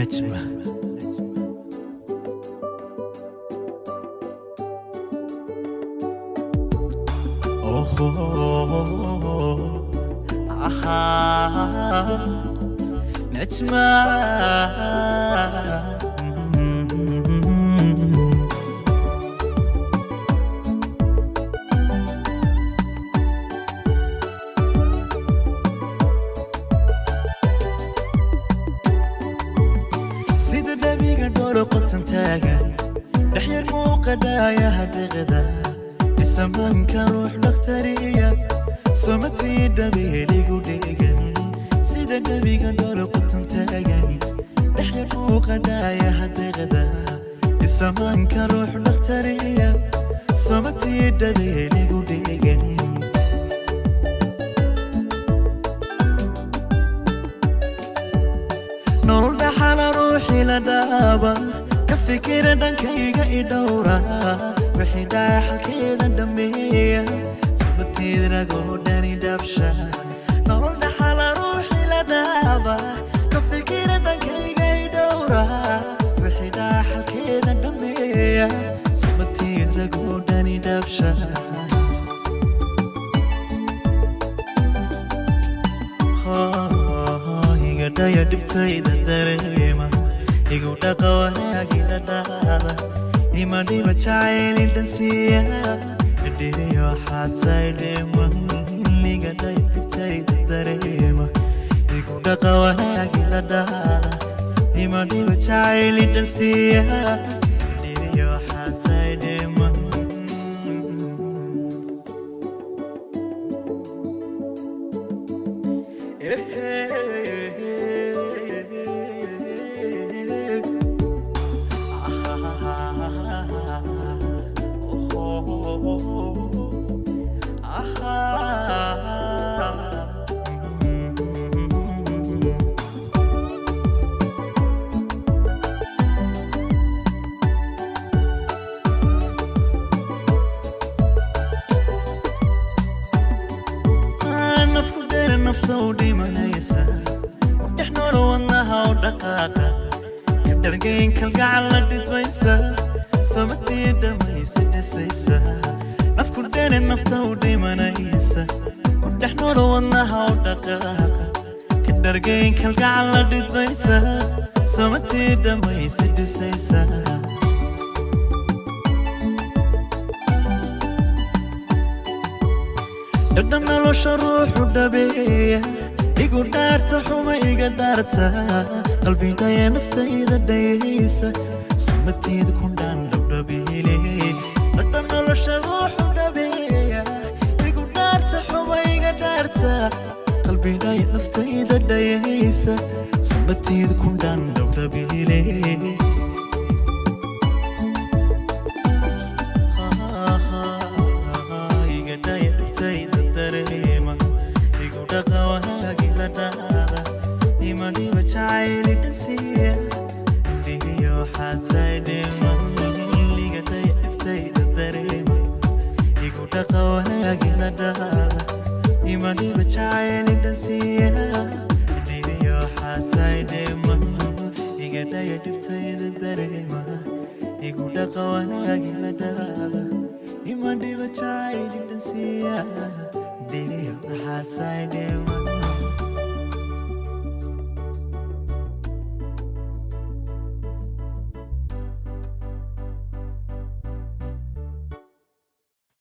Najma. Oh, aha, Najma. Sida dhabiga dholo qotan taagan, dhexyar muuqa dhaayaha deqda, dhisamanka ruux dhakhtariya, somatii dhabeeligu dhegan. Sida dhabiga dholo qotan taagan, dhexyar muuqa dhaayaha deqda, dhisamanka ruux dhakhtariya, somatii dhabeeligu dhegan. Nolol dhaxala ruuxii la dhaaba, ka fikira dhankayga i dhowra, wixii dhacay xalkeeda dhammeeya, subateed ragoo dhani dhabsha. Nolol dhaxala ruuxii la dhaaba, ka fikira dhankayga i dhowra, wixii dhacay xalkeeda dhammeeya, subateed ragoo dhani dhabsha. Igadhaya dhibtayda dareema, igu dhaqa wanaagila dhaada, ima dhiba jacayli dhansiiya, dhiriyo xaadsaydheeman. Igadhaya dhibtayda dareema, igu dhaqa wanaagila dhaada, ima dhiba jacayli dhansiiya, dhiriyo xaadsaydheeman. Nafku dheera nafta u dhimanaysa, dhex noolo wadnaha u dhaqaaqa, ka dhargayn kalgacal la dhidbaysa, samatii dhammaysa dhisaysa. Nafku dheere nafta u dhimanaysa, ku dhex noolo wadnaha u dhaqaaqa, ka dhargayn kalgacal la dhidbaysa, samatii dhammaysa dhisaysa. Dhadhan nolosha ruuxu dhabeeya, igu dhaarta xuma iga dhaarta, qalbidhaya naftayda dhayaysa, sumateeda kundhaan dhowdhabeele. Dhadhan nolosha ruuxu dhabeeya, igu dhaarta xuma iga dhaarta, qalbidhaya naftayda dhayaysa, sumateeda kundhaan dhowdhabeele. Igadhaya dhibtayda dareema, igu dhaqa wanaagila dhaada, ima dhiba jacayli dhansiiya, dhihiyo xaadsaydheeman. Igadhaya dhibtayda dareema, igu dhaqa wanaagila dhaada, ima dhiba jacayli dhansiiya, dhihiyo xaadsaydheeman. Igadhaya dhibtayda dareema, igu dhaqa wanaagila dhaada, ima dhiba jacayli dhansiiya, dhiriyo xaadsaydheeman.